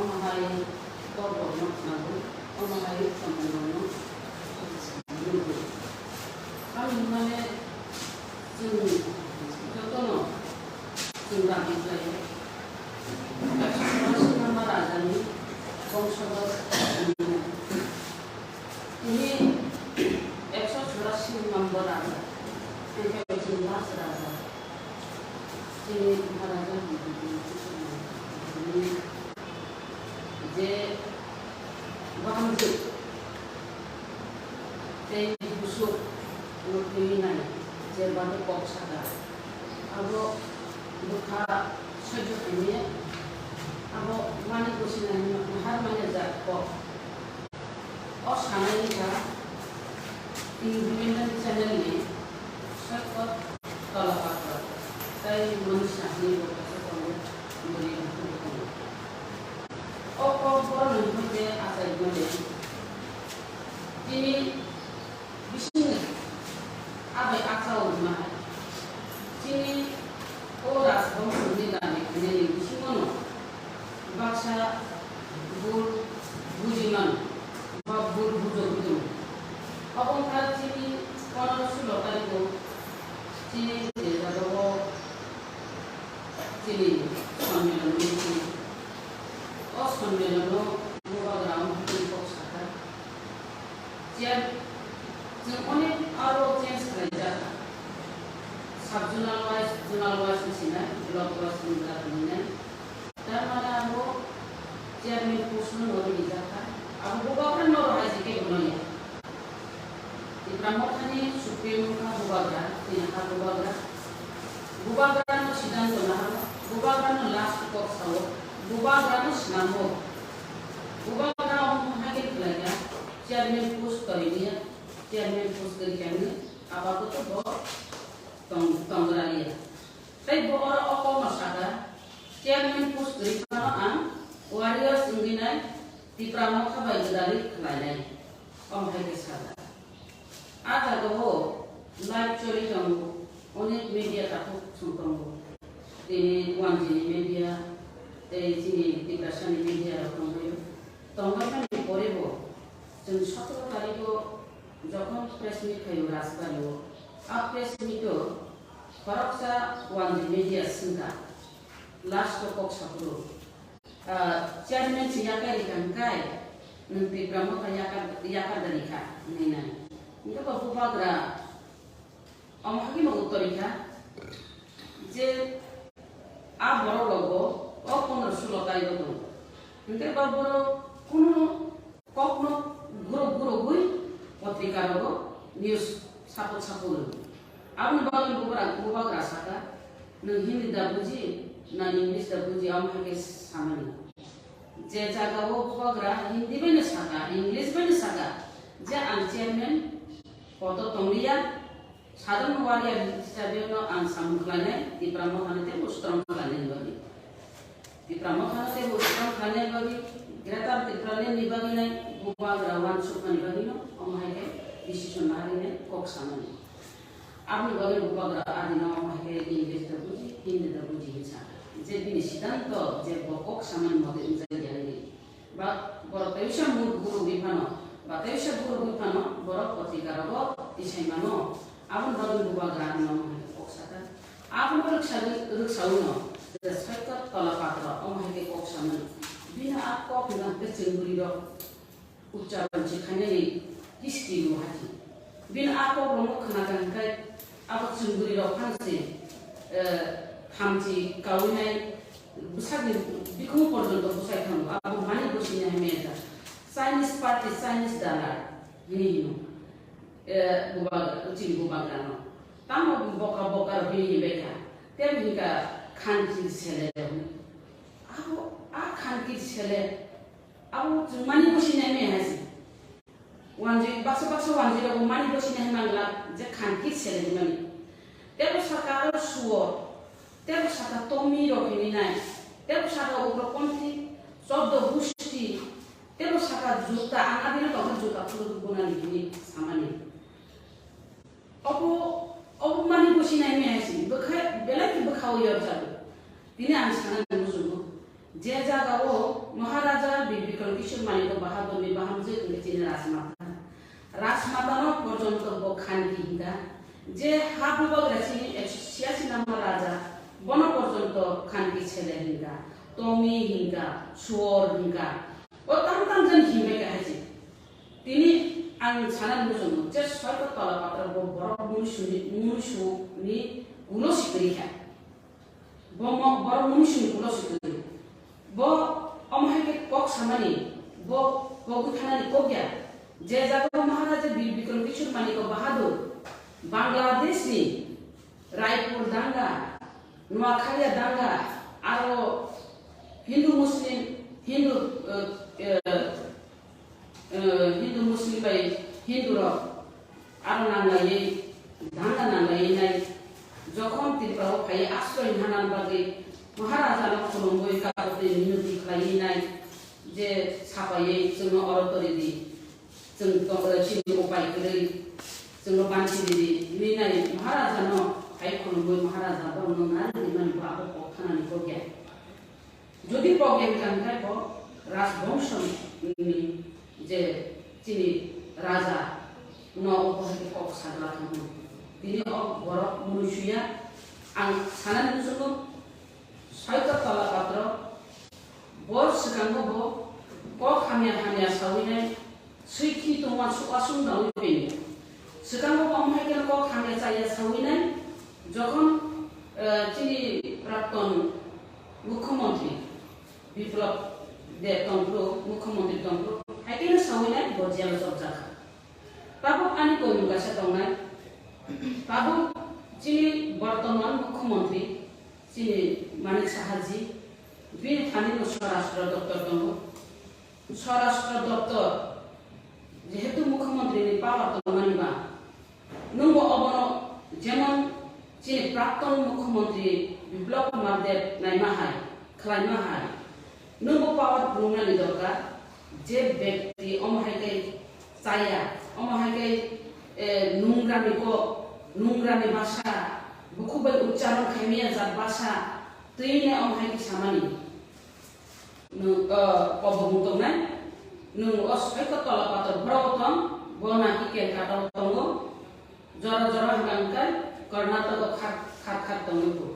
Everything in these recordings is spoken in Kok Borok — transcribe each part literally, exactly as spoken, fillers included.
Omo hai kokrokno khnago, omo hai samungno nugo. Tamni hwnmale chwng jotono chwng dabi khlaio. Ekso churasi number rajani bongsodo tini ekso churasi number raja, tei chini last raja, chini Maharaja Hanti je bahamjwk tei busuk no twiwi nai je bado kok saka, abo bwkha soijo khaimaya, abo mani gosina hinwi nahar manya jat kok. O sanai wngkha Independent Channel ni Saikot Tola Patro tei Manisha hinwi bo kaisa tongo, bwrwi rok tongo. O kok borok ni hoite achai mole chini bisingni abai achao rwma hai. Chini o rajbongso ni dami khainani bisingo no baksa bul bujiman ba bul bujogwi tongo. Obo wngkha chini pondro sulo tarikgo chini je jaga o chini sonmilon wngwi chini. O sonmilon o bubagra wngwi kok sakha. Chair, chwng onek aro change khlaijak. Sub zonal wise, zonal wise wngsinai, block wise wngjak hinwi nai. Tar mane abo chairman post no noro rijak kha. Abo bubagra noro hai je kebo no ya. Tipra Mothani Supreme wngkha bubagra, tini ha bubagra. Bubagra no siddhanto naharo, bubagra no last kok sao, bubagra no swnamo. Bubagra omo hai khe khlai ya, chairman post kwrwi ya, chairman post kwrwi khe wngwi apato bo tong-, tongwra ya. Tei bo oro o kokno saka, chairman post kwrwi phano ang warriors wngwi nai Tipra Motha bai gwdalwi khlainai. Omo hai khe sajak. A jagao live choli tongo, onek media takhuk song tongo. Tini Wanjini media, tei chini Tiprasani media rok tongbaio. Tongbaimani porebo chwng sotoro tarikgo jokhon press meet khaio Rajbari o, a press meet o khoroksa Wanji media swngkha, last o kok saphuru. Ah, chairman se yakarwi kha hwnkhe, nwng Tipra Motha yakar, yakar da rikha, hwnwi nai. Hwnkhe bo bubagra omo haikhe no uttor rikha je, a borok rogo o pondro sulo tarigo tongo. Hwnkhe bo borok kunu kokno guruk gurugwi potrika rogo news saput saput rw. Aboni bagwi bubagra, bubagra saka, "Nwng Hindi da buji, na English da buji, omo hai khe samani." Je jagao bubagra Hindi bai no saka, English bai no saka, je ang chairman poto tongliya, sadharan warrior hisabe no ang samung khlainai, Tipra Mothani teibo strong khlainai bagwi. Tipra Mothano teibo strong khlainai bagwi, Greater Tipraland ni bagwi nai bubagra uansukmani bagwino omo hai khe decision laharinai kok sanani. Aboni bagwi bubagra adino omo hai khe English da buji, Hindi da buji hinwi sa. Je bini siddhanto je bo kok samani mote wngjak ya hinwi. Ba borok teisa murgo gurugwi phano, ba teisa gurugwi phano borok potrika rogo tisai mano. Aboni bagwi bubagra adino omo hai khe kok saka. Abono rwksa-, rwksaui no je Saikot Tola Patro omo hai khe kok samani. Bini a kok hwnkha hwnkhe chwng bwrwi rok uchcharon se khainani kisti no hati. Bini a kok rokno khna kha hwnkhe abo chwng bwrwi rok phano se, eh, khamchi kaui nai bwsakni bikhumu porjonto bwsai thango. Abo mani bwswini hai maya Chinese party, Chinese dalar hini hino. Eh, bubagra, chini bubagrano. Tamo boka boka rok hini hinbai kha. Tei hinkha khanki sele rok hini. Abo a khanki sele, abo chwng mani bosinai me hai se. Wanjwi, baksa baksa wanjwi rok mani bosinai hai mangla je khanki sele hinmani. Tebo saka aro suo, tebo saka tomi rok hini nai. Tebo saka ugroponthi, choddo gusti, tebo saka juta, ang adino tongkha juta phuru gunani hini samani. Obo, obo mani bosinai me hai se, bwkha, belai khe bwkha o yorjago. Tini ang sanani muchungo, Je jagao Maharaja Bir Bikram Kishore Manik Bahadurni bahamjwk hwnkhe chini Rajmata. Rajmatano porjonto bo khanki hingka. Je ha bubagra chini ekso chhiyasi number raja, bono porjonto khanki sele hingka, tomi hingka, suor hingka. O tam tam jan himbai kahai se. Tini ang sana muchungo je soito tola patra bo borok munusu ni, munusu ni ulo sikri kha. Bo mo-, borok munusu ni ulo sikri. Bo omo hai khe kok samani, bo kok wngkhanani kok ya. Je jaga Maharaja Bir Bikram Kishore Manik Bahadur Bangladesh ni Raipur danga, Noakhaliya danga, aro Hindu Muslim, Hindu, eh, eh, eh, Hindu Muslim bai Hindu rok aro nanglaiwi, danga nanglaiwi nai, jokhon Tripura o phaiwi asroi hana bagwi Maharaja no khulumwi kabukni minoti khlaiwi nai, je sapaiwi chwngno oro tori di. Chwng tong-, eh, chini upai kwrwi, chwngno banchi ridi, hinwi nai Maharaja no hai khulumwi Maharaja borokno nari rimani bo abo kok thanani kok ya. Jodi kok ya wngkha hwnkhe bo Rajbongso ni je chini Raja no obo hai khe kok sagla thangwi. Tini o borok munusuya ang sanani muchungo soito tola patro Bo swkango bo kok hamya hamya sawi nai, swi khi tongma su aswng dawi bini. Swkango bo omo hai khe kok hamya chaya sawi nai, jokhon, eh, chini prakton mukhyamantri Biplab Deb tongphuru, mukhyamantri tongphuru, hai khe sawi nai bo jelo chopjakha. Tabuk ani koimung kaisa tongnai. Tabuk chini bortoman mukhyamantri chini Manik Saha ji, bini thani no Swarashtra Doptor tongo. Swarashtra Doptor jehetu mukhyamantri ni power tongmani ba, nwng bo obono jemon chini prakton mukhyamantri Biplab Kumar Deb naima hai, khlaima hai, nwng bo power phunuknani dorkar, je bekti omo hai khe chaya, omo hai khe, eh, nungrani kok, nungrani basa, bukhuk bai uchcharon khaimaya jat basa, twi nai omo hai khe samani. Nwng, eh, kobok wng tongnai, nwng o soito tola pator borok tong, bo naki Kolkata o tongo, jora jora hwnka hwnkhe Karnataka o khar khar khar tongwi bo.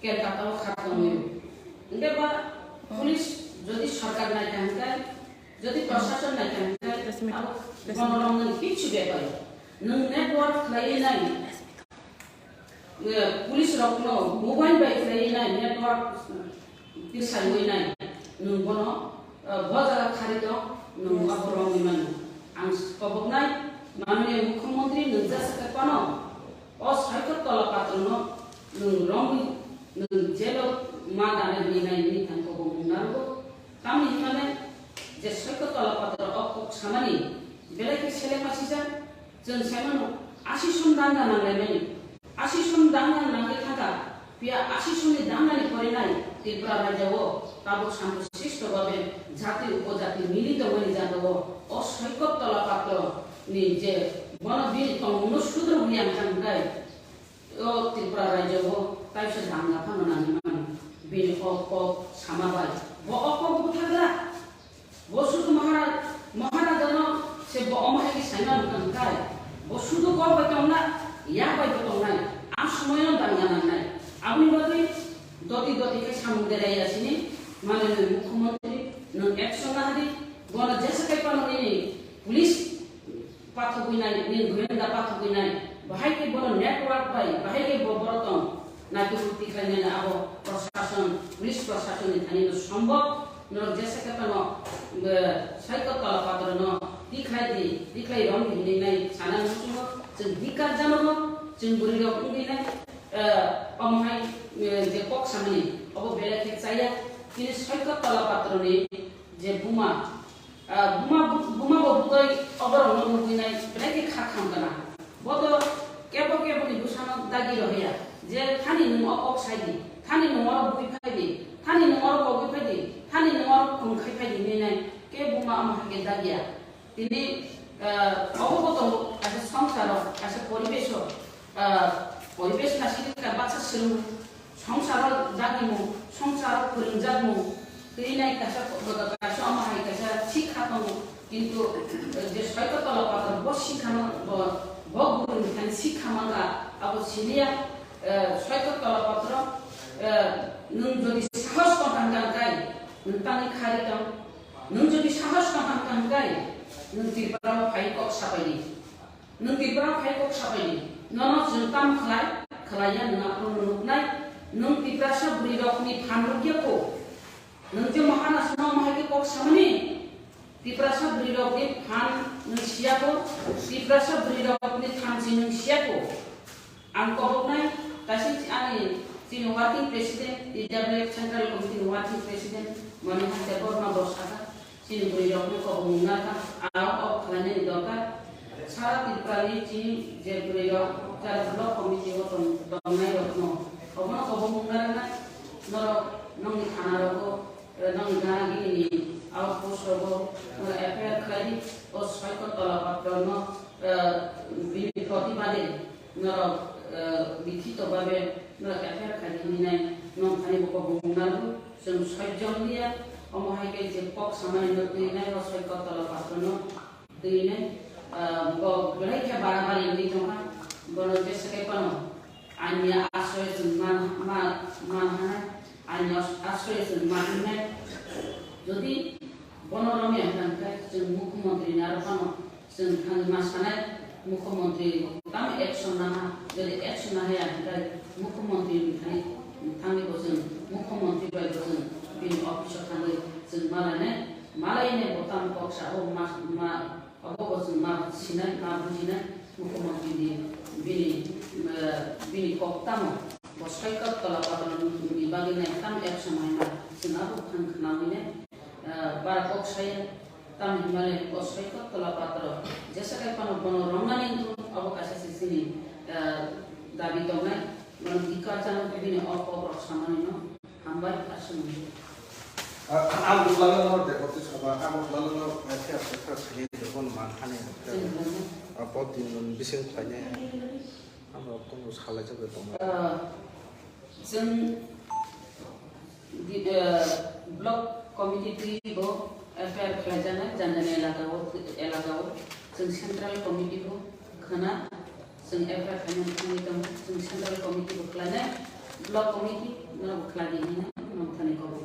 Kolkata o kha tongwi. Hwnkhe ba police jodi sarkar naikha hwnkhe, jodi prosason naikha hwnkhe, abo bono romnani kichu bepar. Nwng network khlaiwi nai, eh, police rokno mobile bai khlaiwi nai, network tisaiwi nai. Nwng bono, eh, bo jaga khari tong, nwng abo romwi mano. Ang koboknai, manoniya mukhyamantri nwng jesa khe phano, o soito tola patorno nwng romwi nwng jelo ma dana hinwi nai hinwi thang kobok nwng narwgo. Tamni hwnmale je soito tola patro o kok samani belai khe seleng masijak. Chwng sai mano, asison danga nanglaimani. Asison danga nangwi thangkha, phiya asisonni dangani porinai Tripura rajyo o tabuk santo sisto babe jati upojati mili tongmani jagao o soito tola patro ni je bono bini tongmungno sudro hwnwi ang thangkhai. O Tripura rajyo o kaisa danga phano nangwi mano. Bini o kok sama bai. Bo o kok buthargra. Bo sudu Mahara-, Maharajano se bo omo hai khe saima nukha hwnkhe. Bo sudu kok bai tongna, yak bai bo tongnai. Ang somoino danga nangnai. Aboni bagwi doti doti khe samung derai ya sini. Manwi mukhyamantri nwng action nahadi. Bono jesa kai phano nini police pathogwi nai, nini goyenda pathogwi nai, bahai khe bono network bai, bahai khe bo borok tong, naitugwi tikhlai nai abo prosason, police prosason ni thani no sombok, norok jesa khe phano, eh, soito tola pator no tikhlai di, tikhlai rwng di hinwi nai sana muchungo, chwng dhikar janogo, chwng bwrwi rok wngwi nai, eh, omo hai, eh, je kok samani, obo belai khe chaya, tini soito tola pator ni je buma, Ah, buma, buma bo bwtwi oborokno nugwi nai belai khe kha kham gana. Bo to kebo keboni bwsano dagi rohya je thani nwng o kok sai di, thani nwng oro bui phai di, thani nwng oro kogwi phai di, thani nwng oro khum khai phai di hinwi nai kebo buma omo hai khe dagiya. Tini, ah, obo bo tongo kaisa songsaro, kaisa poribeso, ah, poribesh na sini ka baksa swrwng songsaro dagimung, songsaro phwrwngjakmung, tei kaisa, kaisa omo hai kaisa sikha tongo, kintu, eh, je soito tola patro bo sikha ma, bo, bo guru ni thani sikha mangka, abo siniya, eh, soito tola patro, eh, nwng jodi sahos tong kha hwnkhe, nwng tangwi khari tong, nwng jodi sahos tong kha hwnkhe, nwng Tripura o phai kok sapai di. Nwng Tiprasa phai kok sapai di. Nono chwng tamo khlai, khlaiya nwng aphuru nuknai. Nwng Tiprasa bwrwi rokni phan rwkya kho. Nwng je mohana swnam hai khe kok samani. Tiprasa bwrwi rokni phan nwng siya kho. Tiprasa bwrwi rokni thanchi nwng siya kho. Ang koboknai, kaisa ani chini working president, T W F Central Committee ni working president, Manohar Debbarma bo sakha. Chini bwrwi rokno kobong wngna kha, aro o khlainani dorkar. Sara Tripura ni chini je bwrwi rok jara block committee o tong-, tongnai rokno, obono kobong wngna rwna, norok nongni thana rogo, eh, nongni gana gini ni outpost rogo, norok F I R khlai di, o soito tola patro no, eh, bini protibade, norok, eh, likhito babe, norok F I R khlai di hinwi nai, nong thani bo kobong wngna rw. Chwng soi jom liya, omo hai khe je kok samani no twi nai, o soi kok tola patro no twi nai, ah, bo belai khe barabari wngwi tongkha, bono jesa khe phano aini asroy chwng man, ma, man hanai, aini as-, asroy chwng man wngnai. Jodi bono romya hwnkha hwnkhe chwng mukhyamantri ni aro phano Chwng thangwi ma sanai, mukhyamantri tamo action naha, jodi action nahaya hwnkhe mukhyamantri thani thangwi bo chwng mukhyamantri bai bo chwng bini office o thangwi chwng malainai, malainai bo tamo kok sa o ma, ma, obo bo chwng ma sinai, ma bujinai, mukhyamantri ni bini, eh, bini kok tamo bo soikot tola patro ni bagwi nai tamo action naima chwng abo thang khnawi nai. Ah, bara kok saya, tamo hinmale o soikot tola patro, jesa kai phano bono romnani wngthung, abo kaisa se chini, ah, dabi tongnai, bono dikar chano bini o kok rok samani no hambai aswk. Ah, ang uklalo no de koti saba, ang uklalo no, eh, khe, khe, khe, khe, de bono man thani. Chini bono. Ah, pot din bising khlainai. Ang rok tongo salaijak de tongo. Ah, Chwng di-, eh, block committee twi bo F I R khlaijaknai, jani jani elaka o, elaka o. Chwng central committee bo khna, chwng F I R khlaina thangwi tongo, chwng central committee bo khlainai, block committee no bo khlai di hinwi nongthani kok.